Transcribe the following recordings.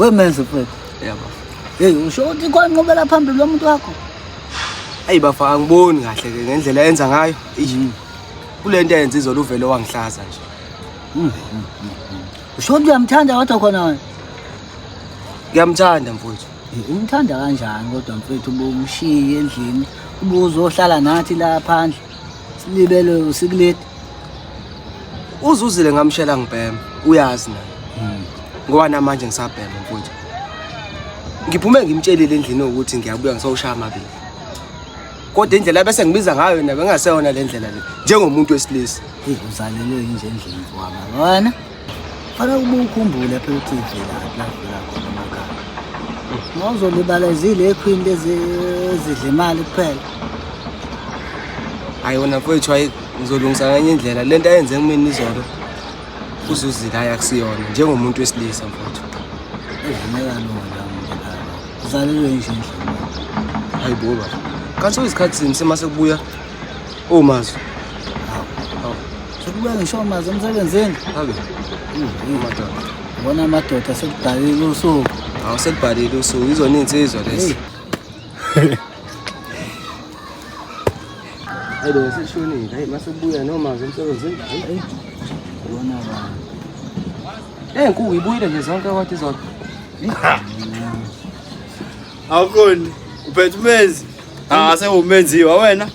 Wemenze mfethu. Yeah bafo. Hey, usho ukuthi kwanqubela phambili lo muntu wakho? Ayi bafo angiboni kahle ke ngendlela enza ngayo. Eish. Kule nto ayenza izolo uvele wangihlaza nje. Usho ukuthi uyamthanda kodwa khona wena? Ngiyamthanda mfowethu. Eh, Umthanda kanjani kodwa mfethu ubumshiye endlini ubuzohlala nathi la phandle silibele usikuleti. Uzuzile ngamshela ngibhema. Uyazi naye. Ngoba namanje ngisabhema mfowethu. Ngiphume ngimtshelile endlini ukuthi ngiyabuya ngisawushaya amabili. Kodwa indlela bese ngibiza ngayo yena bengaseyona le ndlela le njengomuntu wesilisa. Hey, uzalelwe nje endlini mfowami. Wena fanele ube ukhumbule phela ukuthi ivelaphi la vela khona emakhaya. Ngawuzolibala izile ekhwini lezi ezidla imali kuphela. Hayi wena mfowethu hayi ngizolungisa ngenye indlela lento ayenze kumina izolo uzuzile hayi akusiyona njengomuntu wesilisa mfowethu. Evumeka lona la muntu ekhaya. Uzalelwe nje endlini. Hayi bo baba. Kanti sekuyisikhathi sini sema sekubuya omazi. Hawu. Sekubuya ngisho omazi emsebenzini. Habe. Madoda. Ubona amadoda sekubhalile usuku. Hawu sekubhalile usuku izona insizwa lezi. Hayi lo seshonile. Hayi mase kubuya nomazi emsebenzini. Hayi. Ubona ba. Eh nkuku ibuyile nje zonke kodwa izolo. Awukhoni uphethe umenzi. Ah sewumenziwa wena.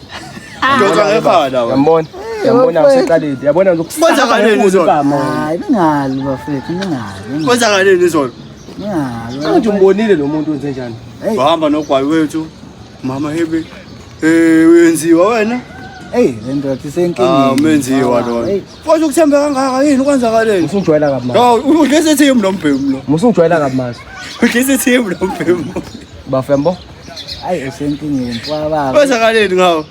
Ndoda ngekhala wena. Yambona. Yambona useqalile. Yabona nje Kwenzakaleni izolo? Hayi ningali bafethu ningali. Kwenzakaleni izolo? Ningali. Manje umbonile lo muntu wenze njani? Hey, Wahamba nogwayi wethu. Mama hebe. Eh uyenziwa wena? hey, le ndoda isenkingeni. Ah umenziwa lona. Hey, Kodwa ukuthemba kangaka yini kwenzakaleni? Usungijwayela kabi manje. Hawu udlisa team lo mbhemu lo. Musungijwayela kabi manje. Udlisa team lo mbhemu. Bafo yambo. hayi usenkingeni mfowababa. Kwenzakaleni ngawo?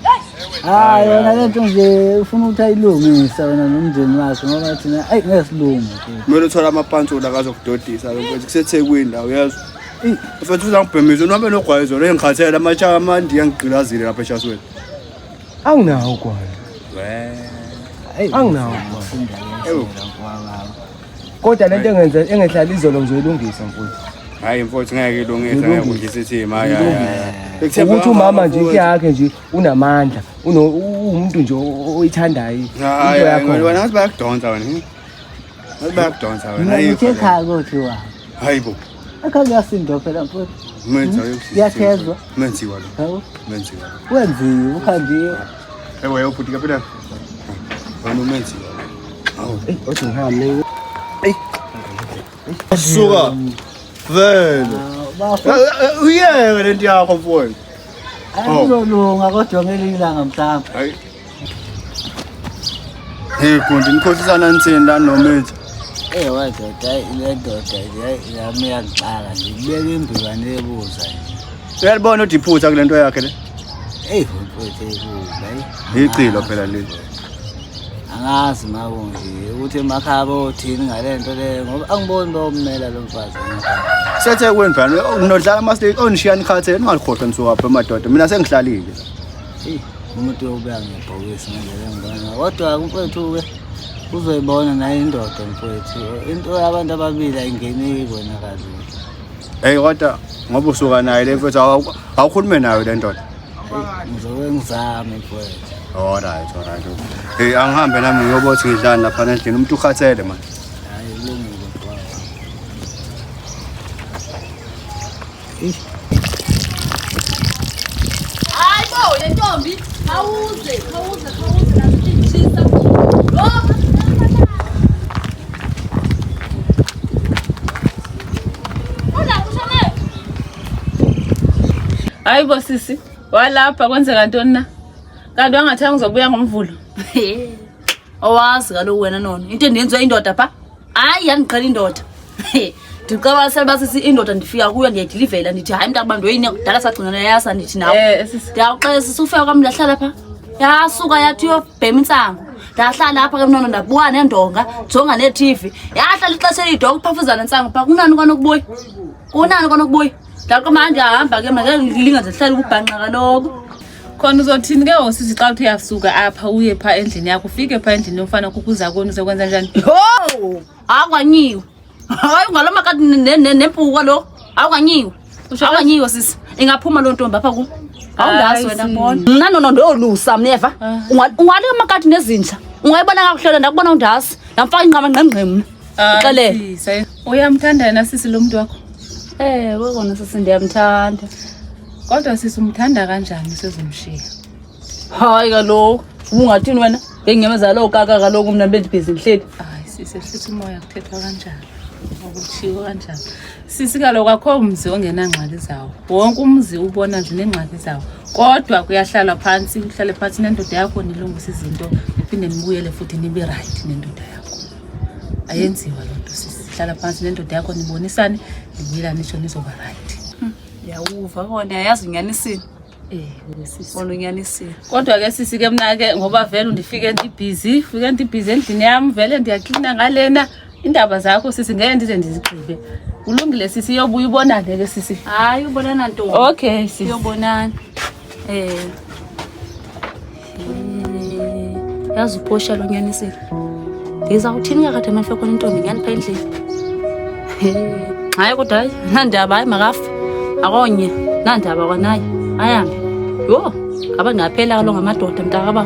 Hayi wena lento nje ufuna ukuthi ayilungise wena nomndeni wakhe ngoba thina ayi ngeke silunge. mfethu. Kumele uthole amapantsula akazokudodisa lo mfethu kuseThekwini la uyezwa. Eyi, Mfethu uzangibhemisa uhambe nogwayi izolo engikhathele amatsha amandiya angigqilazile lapha eshasweni. Anginawo ugwayi. hayi, Anginawo ugwayi. Funda le Ewu. mfowababa. Kodwa lento engenze engehlala izolo ngizoyilungisa mfowethu. Hayi mfowethu ngeke ilungise ngeke udlise team hayi hayi. hayi. Ukuthi umama nje inkinga yakhe nje unamandla, uno umuntu nje oyithandayo into Hayi yakho. wena ngathi bayakudonsa wena. Ngathi bayakudonsa wena. Mina Ayikho ngithe le. ekhaya kothiwa. Hayi bo. Ekhaya kuyasindwa phela mfowethu. Menziwa Kuyathezwa. Menziwa lo. Hawu, Menziwa. lo. Wenziwe ukhandiwe. Ewe yobhuti kapela. Wena umenziwa. Hawu. Ey, othi ngihambe. Suka. Vele. Bafo, Uyeke lento yakho mfowethu. ayizolunga kodwa ngelinye ilanga mhlawumbe. Hayi. Hey Gundi nikhohlisana nithini la nomenzi? Eh wadoda, hayi le ndoda nje hayi yami iyangixaka nje. Kubeka imbiza nebuza nje. Uyalibona ukuthi iphutha kule nto yakhe le. Eyi mfowethu ebuza hayi. Icilo phela leli. Angazi mako nje ukuthi emakhaya bothini ngale nto leyo ngoba angiboni bawummela lo mfazi. Sethekwini phela nodlala ama-state onishiya nikhathele ningalikhohlwa nisuka phi madoda mina sengihlalile. Eyi umuntu uyobuya ngebhokisi ngendlela engibona. Kodwa mfowethu-ke uzoyibona naye indoda mfowethu. Into yabantu ababili ayingeneki kona kalula. Hey kodwa ngoba usuka naye le mfethu awukhulume nayo le ndoda. Eyi, Ngizoke ngizame mfowethu. Alright, alright. Hey angihambe nami ngiyobothi ngidlani lapha endlini umuntu ukhathele man. Hayi kulungile mfowethu. Eish. Hayi bo, le ntombi, khawuze, khawuze, khawuze nasishisa. Lo Hayi bo sisi, walapha kwenzeka ntoni na? Kanti wangathanga uzobuya ngomvulo. Owazi kaloku wena nono. Into endiyenziwa indoda pha. Hayi yandiqhela indoda. Ndicaba seliba sisi indoda ndifika kuyo ndiyayidilivela ndithi hayi mntakuba ndoyini kudala sagcinana yasa ndithi nawe. Eh sisi. Ndiyakuxela sisi ufika kwam ndahlala pha. Yasuka yathi uyobhema intsangu. Ndahlala apha ke mnono ndabuka neendonga, jonga nee-TV. Yahlala ixesha elide ukuphafuzana intsangu pha. Kunani kwanokubuya? Kunani kwanokubuya? Ndaqoma ndiyahamba ke mna ngeke ndilinga nje ndihlale ukubhanxa kaloku. Khona uzothini ke ngoku sisi xa uthe uyasuka apha uye pha endlini yakho ufike pha endlini yomfana kukuza kuni uzokwenza njani? Yho! Akwanyiwe. Hayi ungalo makati nempuku kaloku. Awukanyiwe. Awukanyiwe sisi. Ingaphuma loo ntombi apha kum. Awundazi Hayi, wena sisi. bona. Mna nono ndiyolusa mna yeva. Ungalika amakati nezinja. Ungayibona kakuhle le ndakubona undazi. Ndamfaka inqama ngqengqe mna. Uxelele. Sisi, uyamthanda yena sisi lo mntu wakho? Ewe kona sisi ndiyamthanda. Kodwa sisi umthanda kanjani usezomshiya? Hayi kaloku. Ubungathini wena? Ngenyamezala loo kaka kaloku mna bendibhizi ndihleli. Hayi sisi, ehlisa umoya kuthethwa kanjalo. Akutshiwo kanjalo. Sisi kaloku akho mzi ongenangxaki zawo. Wonke umzi ubona nje neengxaki zawo. Kodwa kuyahlalwa phantsi, uhlale phantsi nendoda yakho nilungise izinto, niphinde nibuyele futhi nibe rayithi nendoda yakho. Ayenziwa loo nto sisi. Hlala phantsi nendoda yakho nibonisane, nibuyelane nitsho nizoba rayithi. Ndiyawuva kona yayazi unyanisile. Ewe sisi. Kona unyanisile. Kodwa ke sisi ke mna ke ngoba vele ndifike ndibhizi, fike ndibhizi endlini yam, vele ndiyaklina ngalena. Iindaba zakho sisi ngeke ndize ndizigqibe. Kulungile sisi, iyobuya ubonane ke sisi. Hayi ubonana ntombi. Okay sisi. Uyobonana. Eh. Yazi uphosha lo nyanisile. Ndizawuthini kakade manje khona intombi nyani pha endlini. Hayi kodwa hayi nandaba hayi makafe. Akonye nandaba kwanaye. Ahambe. Yho, ngaba ndingaphela kaloku ngamadoda mntakababa.